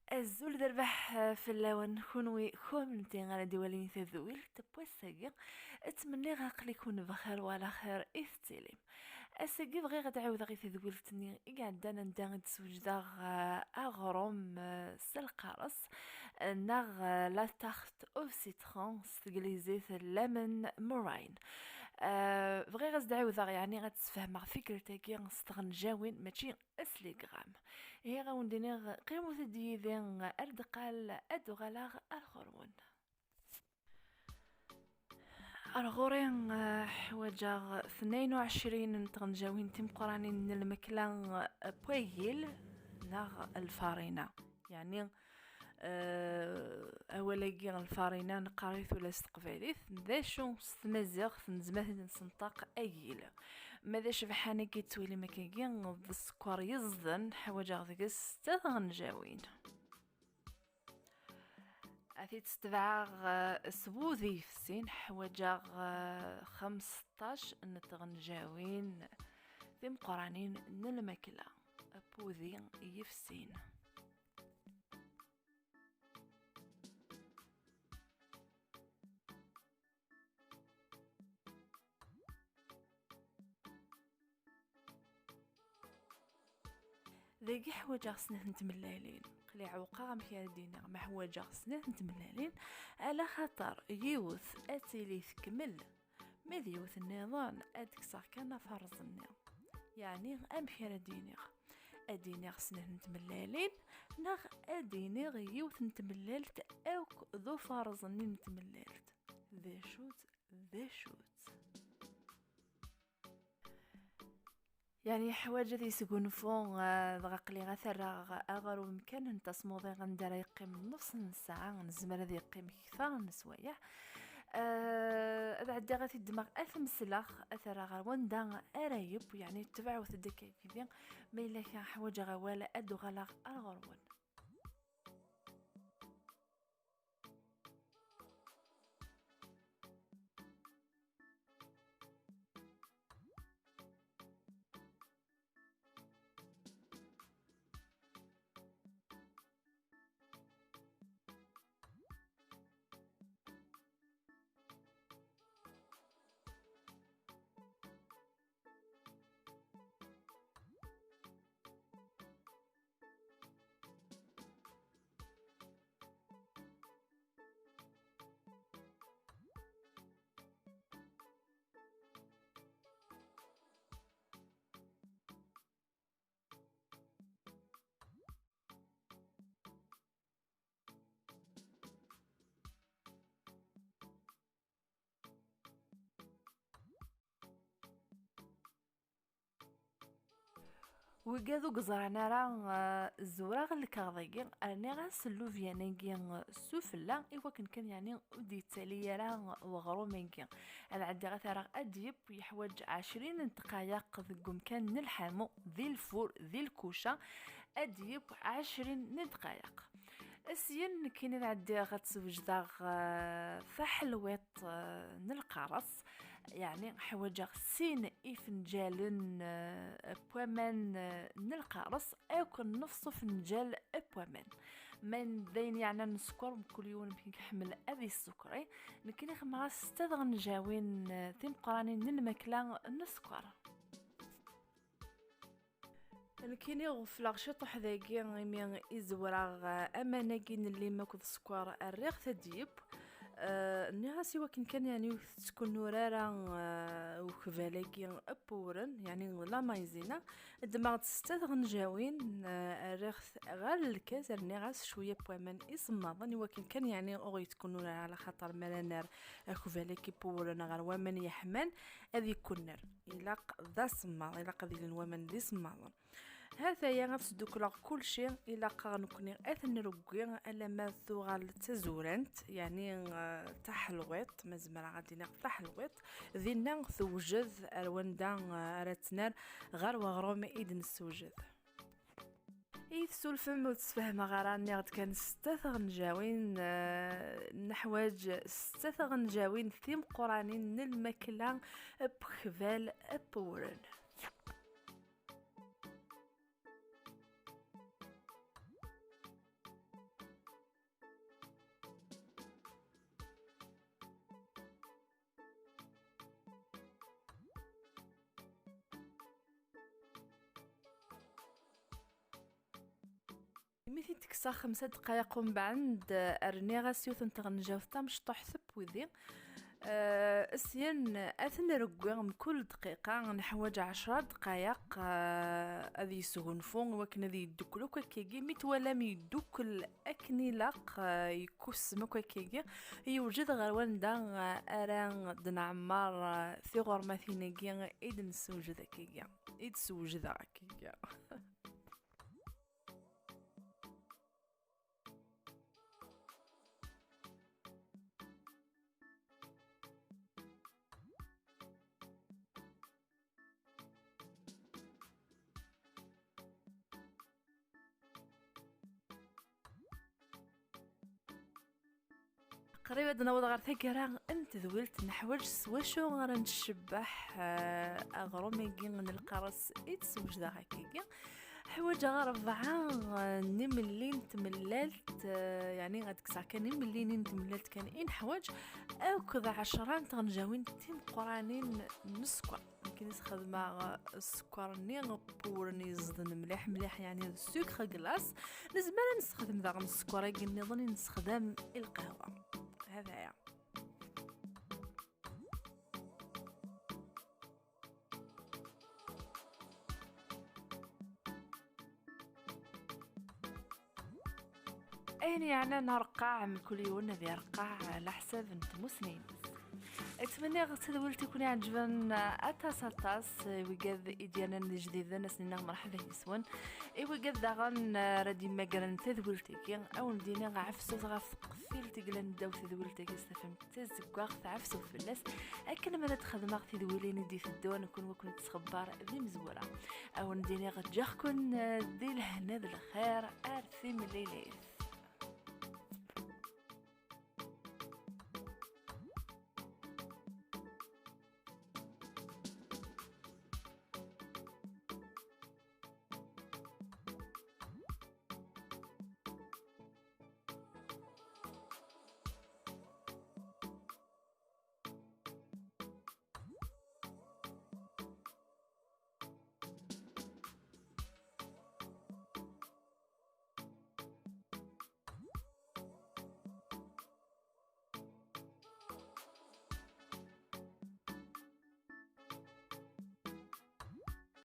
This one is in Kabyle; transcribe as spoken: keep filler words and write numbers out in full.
Azul d rrbeḥ fell-awen kunwi kunemti ara d-iwalin tadwilt n wass-agi. Ttmenniɣ aql-iken bxir wala xir i tettilim. Ass-agi bɣiɣ ad ɛiwdeɣ i tedwilt-nni i iɛeddan anda i d-swejdeɣ, eh, aɣrum, eh, s lqares, eh, neɣ, eh, la tarte au citron s teglizit lemon meringue. Eh, bɣiɣ ad s-d-ɛiwdeɣ, yeɛni ad d-sfehmeɣ tikkelt-agi s tɣenjawin, mačči s ligram. Ihi ad wen-d-iniɣ, qqimet-d yid-i ar deqqal, ad d-uɣaleɣ ar ɣur-wen. Ar ɣur-i, eh, ḥwaǧeɣ tnayen u ɛecrin n tɣenjawin timeqqranin n lmekla, eh, n wagil neɣ lfarina. Yeɛni, eh, awal-agi lfarina neqqar-it ula s teqbaylit. D acu s tmaziɣt nezmer ad t-id-nsenṭaq agil? Ma d acebḥan-agi yettwilim akkagi d sskeṛ yeẓden, ḥwaǧeɣ deg-s setta tɣenjawin. Ad t-id-setbeɛeɣ, eh, s wudi yefsin, ḥwaǧeɣ, eh, xemseṭṭac n tɣenjawin timeqqranin n lmakla n wudi yefsin. Dagi ḥwaǧeɣ snat n tmellalin. Qliɣ ɛewqeɣ amek ara d-iniɣ ma ḥwaǧeɣ snat n tmellalin, ala xaṭer yiwet ad tili tkemmel, ma d yiwet nniḍen ad d-kkseɣ kan aferẓ-nni. Yeɛni amek ara d-iniɣ? Ad d-iniɣ snat n tmellalin, neɣ ad d-iniɣ yiwet n tmellalt akk d uferẓ-nni n tmellalt? D acu-tt? D acu-tt? Yeɛni yeḥwaǧ ad yesgunfu, eh, dɣa aql-i ad t-rreɣ ɣer umkan n tasmuḍi anda ara yeqqim nnefs n ssaɛa, nezmer ad yeqqim kter n sswayeɛ. Eh, ad ɛeddiɣ ad t-id-ddmeɣ, ad t-mesleɣ, ad t-rreɣ ɣer wanda ara yeww, yeɛni tebɛut-d akka yid-i, ma yella kra ḥwaǧeɣ awal ad d-uɣaleɣ ar ɣur-wen. Wigad ur yeẓran ara, eh, zewreɣ lkaɣeḍ-agi, rniɣ-as llubyan-agi s ufella, i wakken kan, yeɛni, ur d-yettali ara weɣrum-agi. Ad ɛeddiɣ ad t-rreɣ ad d-yeww, yeḥwaǧ ɛecrin n ddqayeq deg umkan n lḥamu, di lfur, di lkuca, ad d-yeww ɛecrin n ddqayeq. Syin, nekkini ad ɛeddiɣ ad d-swejdeɣ, eh, taḥelwiṭ, eh, n lqareṣ. Yeɛni, ḥwaǧeɣ sin ifenǧalen, eh, n waman, eh, n lqareṣ, akk nnefṣ ufenǧal n waman. Ma d ayen yeɛnan sskeṛ, mkul yiwen amek iḥemmel ad yessekri. Nekkini xemmeɣ-as setta tɣenjawin, eh, timeqqranin n lmakla n sskeṛ. Nekkini ɣefleɣ ciṭuḥ dagi imi i zewreɣ, eh, aman-agi n llim akked sskeṛ, rriɣ-t ad d-yeww. Eh, nniɣ-as i wakken kan, yeɛni, ur tettkunnur ara, eh, ukbal-agi n wewren, yeɛni la maïzena. Ddmeɣ-d setta tɣenjawin, eh, rriɣ-t ɣer lkaz, rniɣ-as cwiya n waman isemmaḍen, i wakken kan, yeɛni, ur yettkunnur ara, ala xaṭer mi ara nerr akbal-agi n wewren ɣer waman yeḥman, ad ikunner. Ilaq d asemmaḍ, ilaq ad ilin waman d isemmaḍen. Hataya ad sdukleɣ kulci, ilaq-aɣ nekkni ad t-nrewwi alamma tuɣal d tazurant, yeɛni, eh, taḥelwiṭ, ma zemreɣ ad d-iniɣ taḥelwiṭ, dinna tewjed ar wanda, eh, ara tt-nerr ɣer weɣrum i d-nessewjed. I tessulfem ur d-sfehmeɣ ara, nniɣ-d kan setta tɣenjawin, eh, neḥwaǧ setta tɣenjawin timeqqranin n lmakla n wekbal n wewren. Imi t-id-kkseɣ xemsa ddqayeq umbeɛd, rniɣ-as yiwet n tɣenjawt tamecṭuḥt n wudi. Eh, syin, ad ten-rewwi mkul dqiqa, neḥwaǧ ɛecra ddqayeq, eh, ad yesgunfu, iwakken ad yeddukel akk akkagi. Mi twalam yeddukel akken ilaq, eh, yekkussem akk akkagi, yewjed ɣer wanda, eh, ara d-nɛemmer, eh, tiɣurmatin-agi i d-nessewjed akkagi, i d-sewjdeɣ akkagi. Qrib ad naweḍ ɣer taggara n tedwilt. Neḥwaǧ s wacu ara ncebbeḥ, eh, aɣrum-agi n lqares i d-sewjdeɣ akkagi. Ḥwaǧeɣ rebɛa, eh, n imelli n tmellalt, eh, yeɛni ad kkseɣ kan imellinen n tmellalt kan i neḥwaǧ, akked ɛecra n tɣenjawin timeqqranin n sskeṛ. Akken i sxedmeɣ sskeṛ-nni n wurni yeẓden mliḥ mliḥ, yeɛni d sucre glace. Nezmer ad nessexdem daɣen sskeṛ-agi nniḍen i nessexdam i lqahwa. Hada ya. Ayen yeɛnan areqqaɛ, mkul yiwen ad ireqqeɛ ɛla ḥsab n tmussni-ines. Ttmenniɣ tadwilt i ken-iɛeǧben aṭas aṭas, i wigad i d-yernan d ijdiden, ad sen-iniɣ merḥba yes-wen. I wigad daɣen ara d-yemmagren tadwilt-agi, ad wen-d-iniɣ ɛefsut ɣef tqeffilt i yellan ddaw tadwilt-agi s tafemt tazeggaɣt, ɛefsut fell-as, akken mi ara d-xedmeɣ tidwilin i d-iteddun, kunwi ad ken-id-sxebbar d imezwura. Ad wen-d-iniɣ ǧǧiɣ-ken, eh, di lehna d lxir, ar timlilit.